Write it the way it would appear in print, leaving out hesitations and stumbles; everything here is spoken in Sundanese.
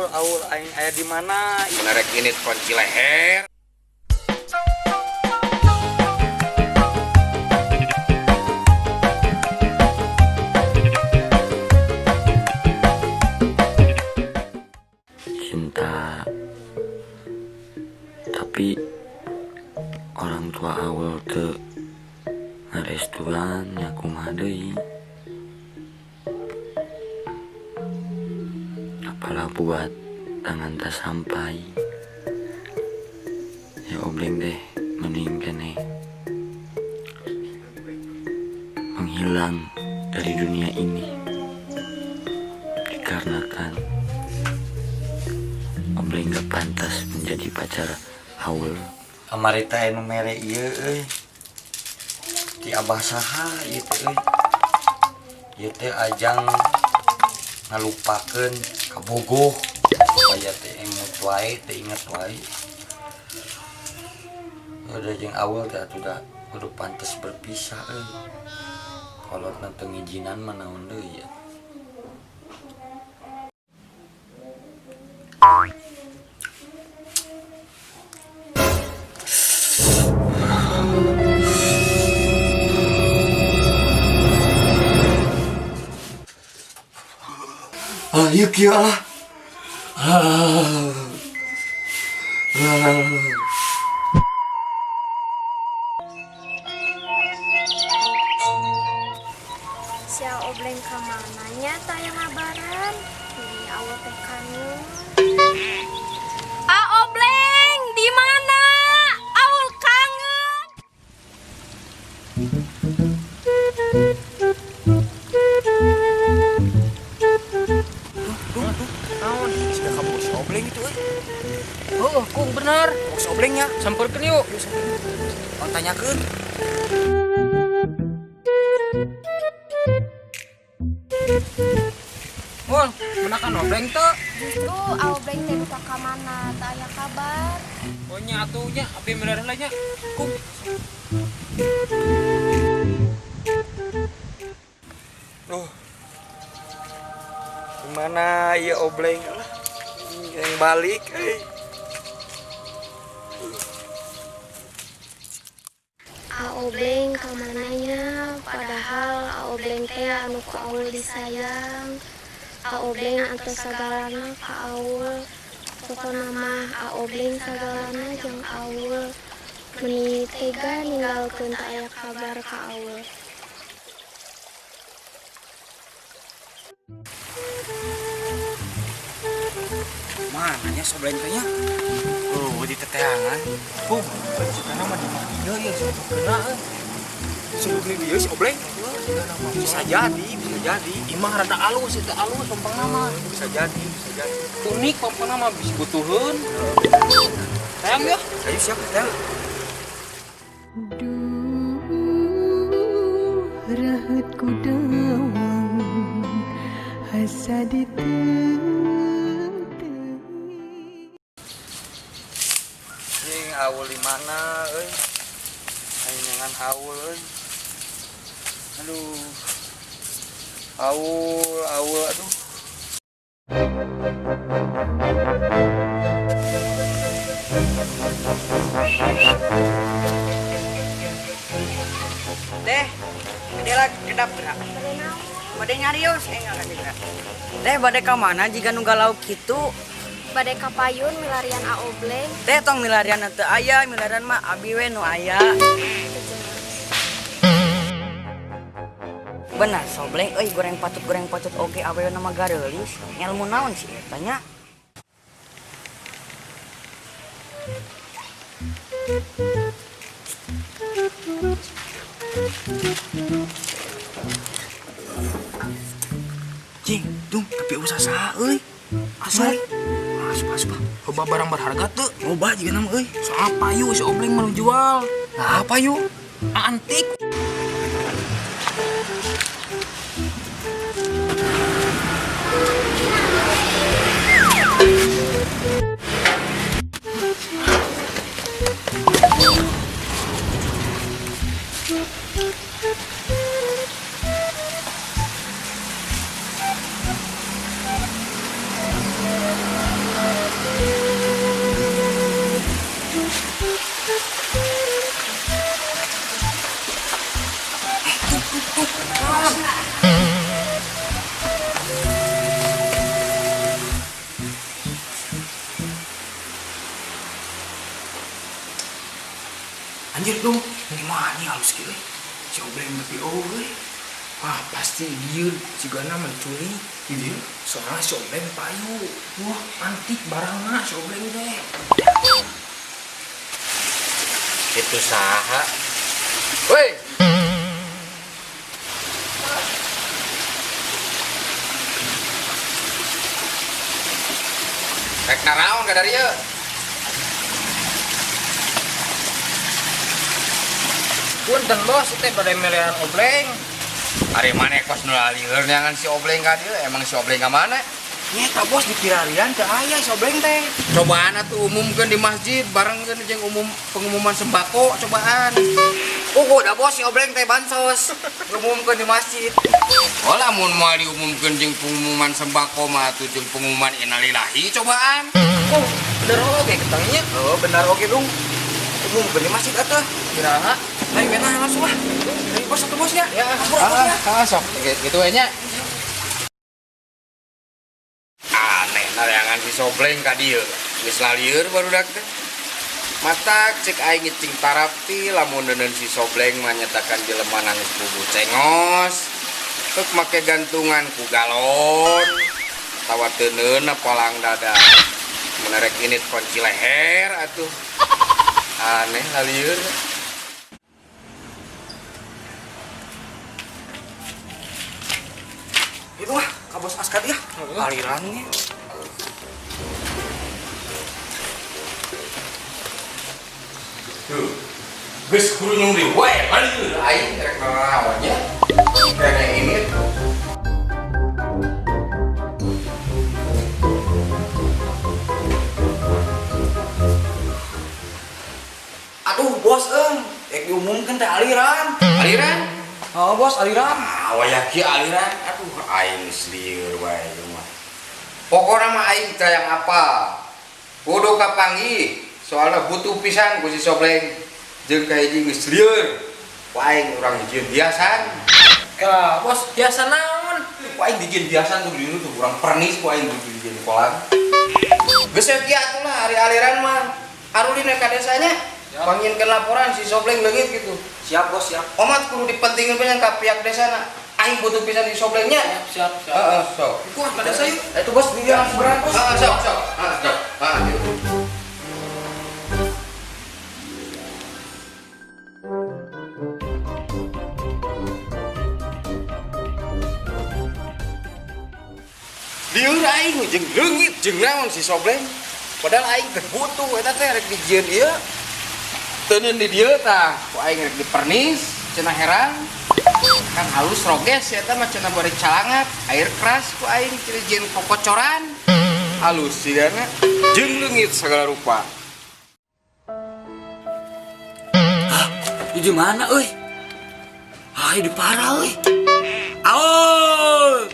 Aul, Aul aing aya di mana? Merek ini kunci leher. Cinta, tapi orang tua Aul teu ngarestuan nya kumaha deui. Apalah buat tangan tak sampai. Ya obleng deh, mending kene menghilang dari dunia ini dikarenakan obleng gak pantas menjadi pacar Aul. Kamari teh anu mere ieu euy. Ti abah saha ieu teh euy. Ieu teh ajang ngalupakeun kabogoh supaya teh emut wae, teh inget wae. Udah jeung Aul teh atuh da kudu pantes berpisah euy. Kolotna teu ngijinan mah naon deui ya. Ah, yuk kieu lah. Ah. Ah. Si Obleng ka mana nya taya ngabaran? Ini Aul teh kangen. A Obleng di mana? Aul kangen. Naon? Sudah kamu si Obleng itu euy. Oh, kung bener. Si Oblengnya samperkeun yuk. Bang tanyakeun. Mul, menakan Obleng teu? Justru Obleng teh duka ka mana, teu aya kabar. Oh nya atuh nya, abdi meureuh lah nya. Kung. Duh. Gimana ya Obleng lah yang balik euy. A Obleng ka mananya, padahal A Obleng teh anu ku Aul disayang. A Obleng antos sagalana ka Aul. Pokona mah A Obleng sagalana jeung Aul. Meuni tega ninggalkeun teu aya kabar ka Aul. Mana nya Obleng teh nya? Oh, di teteangan. Hum, cukana mah di mana ieu ya, kena euy. Sumpah ieu si Obleng. Bisa jadi, bisa jadi. Imah rada alus, itu alus pompongna mah. Bisa jadi, bisa jadi. Unik pompongna mah bisa butuheun. Sayang ya? Ayo siap, sayang. Duh, raheut ku dewang asa diteung. Cing, Aul di mana euy? Aing nyangan Aul euy. Aduh. Aul, Aul aduh. Teh, dia kedap gerak. Bade nyarios enggak kan gerak. Teh bade ka mana jiga nu galau kitu? Bade ka payun milarian A Obleng. Teh tong milarian teu aya, milarian mah abi we nu aya. Benar Sobleng euy, goreng patut oge awewe nama gareulis. Ngelmu naon sih eta nya? Cing, dung tapi usah saha euy. Asli. Asup asup. Loba barang berharga teu? Loba jiga nama euy. Soal payu si Obleng mah nu jual. Nah, payu? Antik. Anjir dong, gimana nih halus kieu? Si Obleng tapi euy. Wah, pasti dieu cigana menculik. Dieu soalnya si Obleng payu. Wah, antik barangna si Obleng teh. Itu saha? Woi. Rek naraon ka dari ieu? Punten bos, teh bade melehan Obleng. Ari maneh kos nu lalieun neangan si Obleng ka dieu, emang si Obleng ka mana? Nyeta bos dipirarian teu aya si Obleng teh. Cobaan atuh umumkeun di masjid barengkeun jeung umum pengumuman sembako cobaan. Oh, da bos si Obleng teh bansos. Umumkeun di masjid. Oh, lamun moal diumumkeun jeung pengumuman sembako mah atuh jeung pengumuman innalillahi cobaan. Oh, bener oge ketangnya. Oh, bener oge dong. Umumkeun di masjid atuh. Kiraha. Ayo benar langsung lah. Dari bos atau bosnya? Ya, ah, sok gitu we nya. Aneh nareangan si Sobleng ka dieu. Geus lalieur barudak teh. Matak cek aing ngicing tarapti lamun deuneun si Sobleng mah nyatakan jelema nangis bubu cengos. Keuk make gantungan ku galon. Tawa teuneunna palang dada. Menerek init kunci leher atuh. Aneh lalieur. Itu lah, ka bos Askad ya. Alirannya. Tuh. Geus kudu nyung wae balieur aing rek nanaon nya. Kene ini. Aduh, bos rek diumumkeun teh aliran. Aliran? Oh, bos, aliran. Ah, wayah kieu aliran. Aduh, aing geus lieur wae ieu mah. Pokona mah aing teh yang apa? Kudu kapanggih. Soalna butuh pisan ku si Sobleng. Jeung kahiji geus lieur. Ku aing urang dijieun hiasan. Ka, bos, hiasan naon? Ku aing dijieun hiasan tuh dulu tuh urang pernis ku aing kudu dijieun kolam. Geus kieu atuh lah ari aliran mah. Arulin ka desanya. Panginkeun laporan si Sobleng leungit gitu. Siap bos, siap. Omat kudu dipentingkeun pisan ka pihak desana. Aing butuh pisan si Soblengnya. Siap, siap. Heeh, sok. Iku ah, ka desa yuk. Itu bos dia langsung berangkat bos. Heeh, sok, sok. Heeh, sok. Heeh, yuk. Lieur aing jeung leungit jeung naon si Sobleng. Padahal aing teh butuh eta teh rek dijieun ieu. Teuneun di dieu tah, ku aing rek dipernis, cenah herang. Kan halus roges eta mah cenah bari calangat, air keras ku aing cenah jieun kokocoran. Halus sigana jeung leungit sagala rupa. Hah, di mana euy? Ah, di parah euy. Aul.